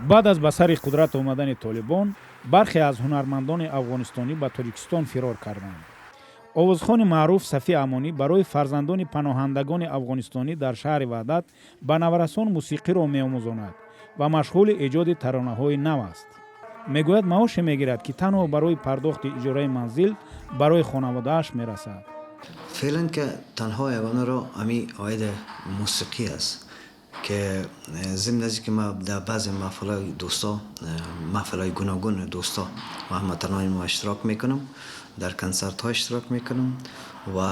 Баъд аз ба сари қудрат омадани Толибон, бархе аз ҳунармандони афғонистонӣ ба Тоҷикистон фирор карданд. Овозхони маъруф Сафӣ Амонӣ барои фарзандони паноҳандагони афғонистонӣ дар шаҳри Ваҳдат ба наврасон мусиқиро меомӯзонад ва машғули эҷоди таронаҳои нав аст. Мегӯяд, маоше мегирад, ки танҳо барои пардохти иҷораи манзил барои хонаводааш мерасад. Феълан ки танҳо ягона роҳ ҳами оиди мусиқӣ аст, ки зимн аз ки ма дар баъзе маҳфилҳои дӯсто, маҳфилҳои гуногун дӯсто ва ҳамватанони мо иштирок мекунам, дар консертҳо иштирок мекунам ва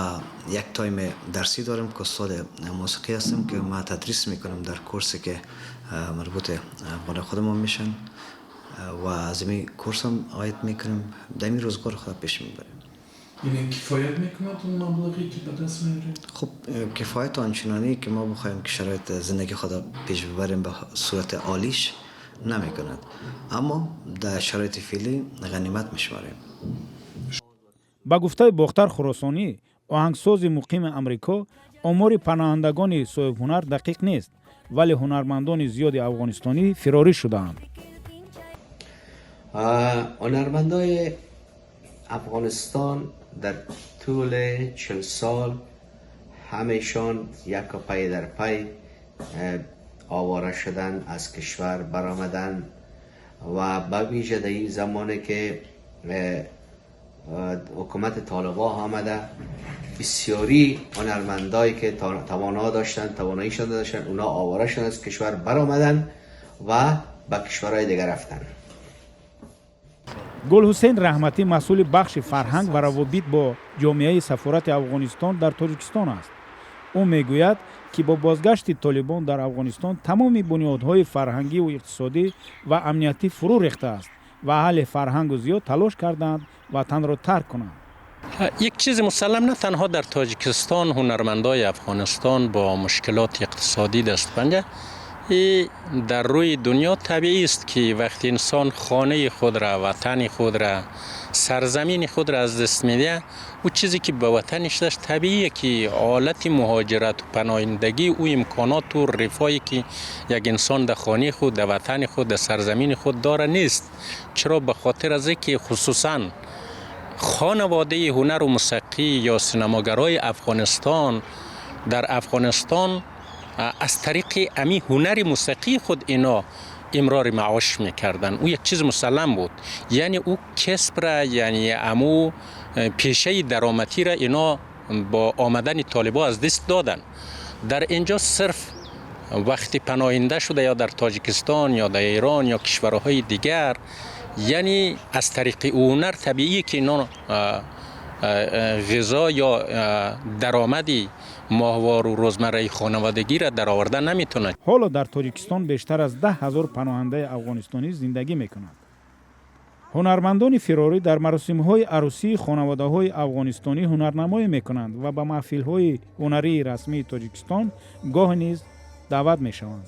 як тайм дарсӣ дорам, ки устоди мусиқӣ ҳастам, ки ма тадрис мекунам дар курсе, ки марбут афғони худамон мешан, ва аз ин курсам оид мекунам. Дар ин рӯзгор худо пеш мебарем. Яъне кифоят мекунад он маблағе, ки ба даст меоред? Хуб, кифоят ончунонӣ, ки мо бихоҳем, ки шароит зиндагӣ худо пеш бибарем, ба сурати олиш намекунад, аммо дар шароити феълӣ ғанимат мешуморем. Ба гуфтаи Бохтар Хуросонӣ, оҳангсози муқими Амрико, омори паноҳандагони соҳибҳунар дақиқ нест, вале ҳунармандони зиёди афғонистонӣ фирорӣ шудаанд. هنرمندای افغانستان در طول 40 سال همیشان یک پی در پی آواره شدن، از کشور برآمدن و به ویژه در این زمانه که حکومت طالبا آمده، بسیاری هنرمندایی که توانا داشتن، تواناییشان داشتن، اونا آواره شدن، از کشور برآمدن و به کشورهای دیگر رفتن. Гулҳусейн Раҳматӣ масъули бахши фарҳанг ва равобит бо ҷомеаи сафорати Афғонистон дар Тоҷикистон аст. Ӯ мегӯяд, ки бо бозгашти Толибон дар Афғонистон тамоми бунёдҳои фарҳангиву иқтисодӣ ва амниятӣ фурӯ рехтааст ва аҳли фарҳангу зиё талош карданд ватанро тарк кунанд. یک چیز مسلم، نه تنها در تاجیکستان هنرمندای افغانستان با مشکلات اقتصادی دست پنجه، ای در روی دنیا طبیعی است که وقتی انسان خانه خود را، وطن خود را، سرزمین خود را از دست میده، او چیزی که به وطنش داشت، طبیعیه که حالت مهاجرت و پناهندگی او امکانات و رفاهی که یک انسان در خانه خود، در وطن خود، در سرزمین خود داره نیست. چرا؟ به خاطر از که خصوصا خانواده هنر و موسیقی یا سینماگرای افغانستان در افغانستان از طریق امی هنر موسیقی خود اینا امرار معاش میکردن. او یک چیز مسلم بود، یعنی او کسب را، یعنی امو پیشه درآمدی را اینا با آمدن طالبا از دست دادن. در اینجا صرف وقتی پناهنده شده یا در تاجیکستان یا در ایران یا کشورهای دیگر، یعنی از طریق هنر، طبیعی که اینا غذا یا درآمدی ماهوار و روزمره خانوادگی را درآورده نمیتونه. Ҳоло дар Тоҷикистон бештар аз 10 000 паноҳандаи афғонистонӣ зиндагӣ мекунанд. Ҳунармандони фирорӣ дар маросимҳои арӯсии хонаводаҳои афғонистонӣ ҳунарнамоӣ мекунанд ва ба маҳфилҳои ҳунарии расмии Тоҷикистон гоҳ низ даъват мешаванд.